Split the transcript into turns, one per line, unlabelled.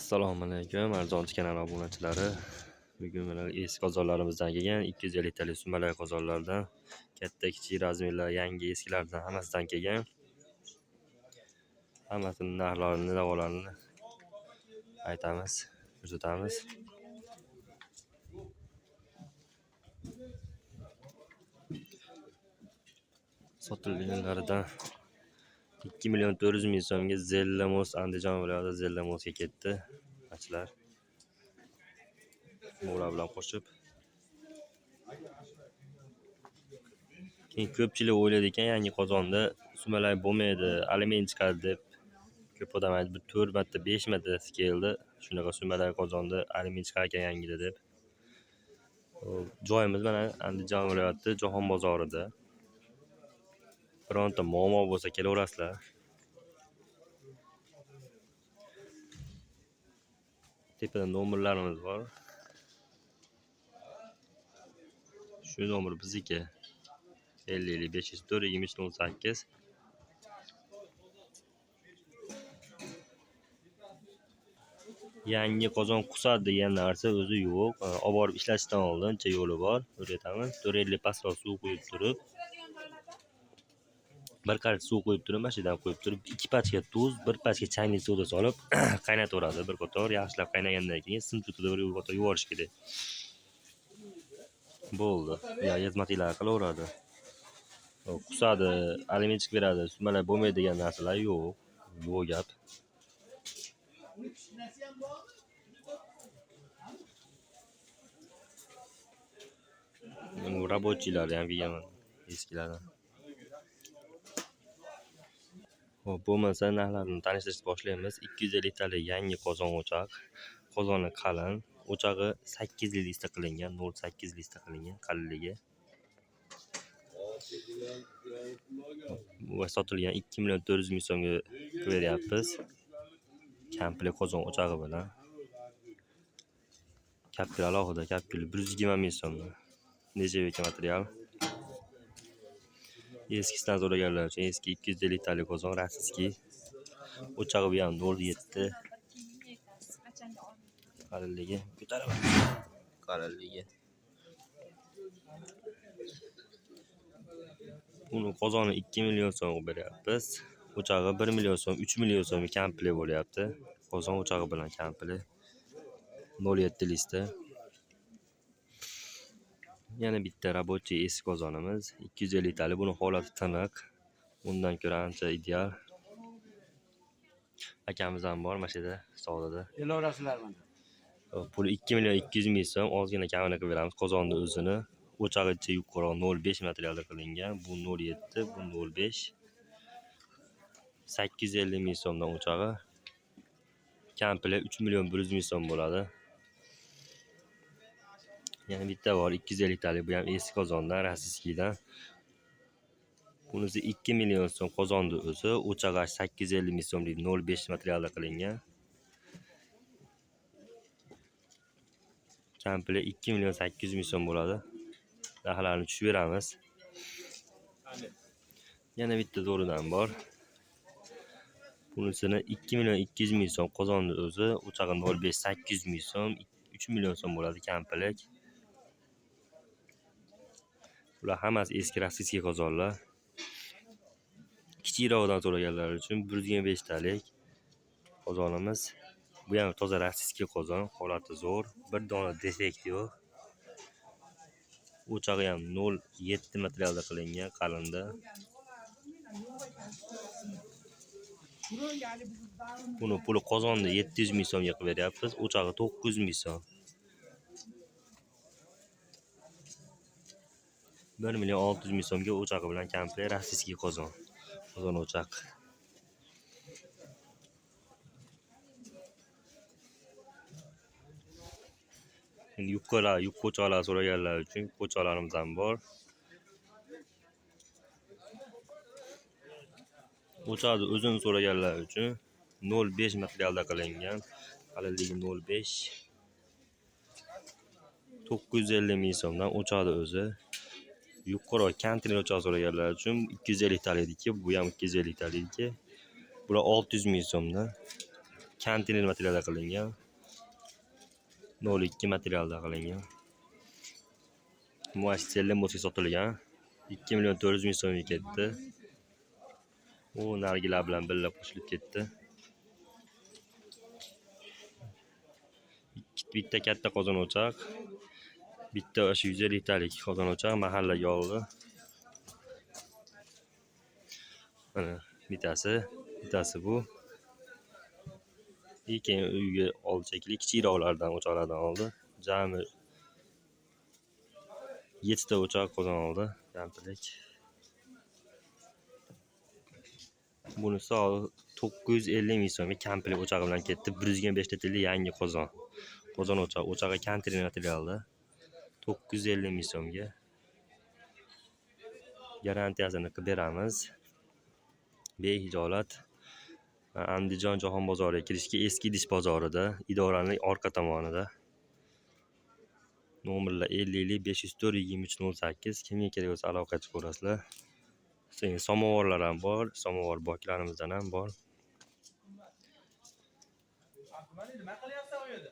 Assalomu alaykum arzonchi kanal obunachilari. Bugun mana eski qozonlarimizdan kelgan 250 talik sumalak qozonlardan, katta kichik razmerlar, yangi eskilardan hammasidan kelgan. Hammasini narxlarini, davolarini aytamiz, ko'rsatamiz. Sotilganlaridan 2 million 400 ming so'mga Zellamos, Andijon viloyati Zellamosga ketdi. Achlar. Bular bilan qo'shib. Keyin ko'pchilik o'ylaydi ekan, yangi qozonda sumalak bo'lmaydi, alyumin chiqadi deb. Ko'p odam aytdi, bir 4 marta, 5 marta keldi. Shunaqa sumalak qozonda alyumin chiqar ekan yangida deb. Joyimiz mana Andijon viloyati Jahon bozorida. Bironta muammo bo'lsa kelaverasizlar. Tepada nomerlarimiz bor. Shu nomer bizniki. 50 504 23 08. Yangi qozon qusadi degan narsa o'zi yo'q. Olib borib ishlatishdan oldin ancha yo'li bor. O'rgatamiz. 450 pastroq suv quyib turib, bir qarich suv qo'yib turib, mana shu yerdan qo'yib turib, 2 pachka tuz, 1 pachka chaynik suvda solib qaynataveradi. Bir qator yaxshilab qaynagandan keyin sim tutida bir qator yuvorish kerak. Bo'ldi. Ya xizmatinglar qilaveradi. Qusadi, alyumin chiqib beradi, sumalak bo'lmaydi degan narsalar yo'q. Yo'q gap. Bu rabochiylar ham kelgan eskilardan. Xo'p, bo'lmasa narxlarini tanishtirishni boshlaymiz. 250 talik yangi qozon o'choq. Qozoni qalin, o'chog'i 8 lista qilingan, 0.8 lista qilingan qalinligi. Va sotilgan 2 million 400 ming so'mga beryapmiz. Komplekt qozon o'chog'i bilan. Kapkil alohida, kapkil 120 ming so'mdan. Nechta material. Eskisidan so'raganlar uchun eski 250 talik qozon rossiyskiy. O'chog'i bu ham 0.7. Qalinligi ko'taraman. Qalinligi. Uni qozoni 2 million so'm qilib beryapmiz. O'chog'i 1 million so'm, 3 million so'mga komplekt bo'lyapti. Qozon o'chog'i bilan komplekt. 0.7 lista. Yana bitta rabochiy eski qozonimiz 250 talik. Buni holati tiniq. Undan ko'ra ancha ideal. Akamiz ham bor mana shu yerda savdoda.
Kelaverasizlar mana.
Puli 2 million 200 ming so'm, ozgina kamini qilib beramiz qozonni o'zini. O'chog'icha yuqori 0.5 materialda qilingan. Bu 0.7, bu 0.5. 850 ming so'mdan o'chog'i. Komplekt 3 million 100 ming so'm bo'ladi. Yana bitta bor 250 talik, bu ham eski qozondan, rossiyskiydan. Bunisi 2 million so'm qozonni o'zi, o'chog'i 850 ming so'mlik 0.5 materialda qilingan. Komplekt 2 million 800 ming so'm bo'ladi. Narxlarini tushib beramiz. Yana bitta zo'ridan bor. Bunisini 2 million 200 ming so'm qozonni o'zi, o'chog'i 0.5 800 ming so'm, 3 million so'm bo'ladi komplekt. Bular hammasi eski rossiyskiy qozonlar. Kichikroqdan so'raganlar uchun 125 talik qozonimiz. Bu ham toza rossiyskiy qozon, holati zo'r, bir dona defekt yo'q. O'chog'i ham 0.7 materialda qilingan, qalinda. Buni puli qozonni 700 ming so'mga qilib beryapmiz, o'chog'i 900 ming so'm. 1 million 600 ming so'mga o'chog'i bilan komplekt rossiyskiy qozon. Qozon o'choq. Endi yupqalar, yupqa o'choqlar so'raganlar uchun yupqa o'choqlarimiz ham bor. O'choqni o'zini so'raganlar uchun 0.5 materialda qilingan, qalinligi 0.5. 950 ming so'mdan o'choqni o'zi. Yuqori konteyner o'choq so'raganlar uchun 250 talikniki, bu ham 250 talikniki. Bular 600 ming so'mdan. Konteyner materialda qilingan. 0,2 materialda qilingan. Muassisali sotilgan. 2 million 400 ming so'mga ketdi. U narigilar bilan birga qo'shilib ketdi. Bitta katta qozon o'choq, bitta o'sha 150 talik qozon o'choq mahallaga oldi. Mana bittasi bu. Keyin uyga oldi shekilli, kichikroqlardan o'choqlardan oldi. Jami 7 ta o'choq qozon oldi komplekt. Bunisi 950 ming so'mga komplekt o'chog'i bilan ketdi. 125 litrli yangi qozon. Qozon o'choq, o'chog'i konteyner materialda 950 ming so'mga. Garantiyasini qilib beramiz. Behijolat Andijon Jahon bozoriga kirishga eski idish bozorida, idoraning orqa tomonida. Nomerlar 50 504 23 08. Kimga kerak bo'lsa aloqa chiqaverasizlar. Samovarlar ham bor, samovar boklarimizdan ham bor.
Nima qilyapsan u yerda?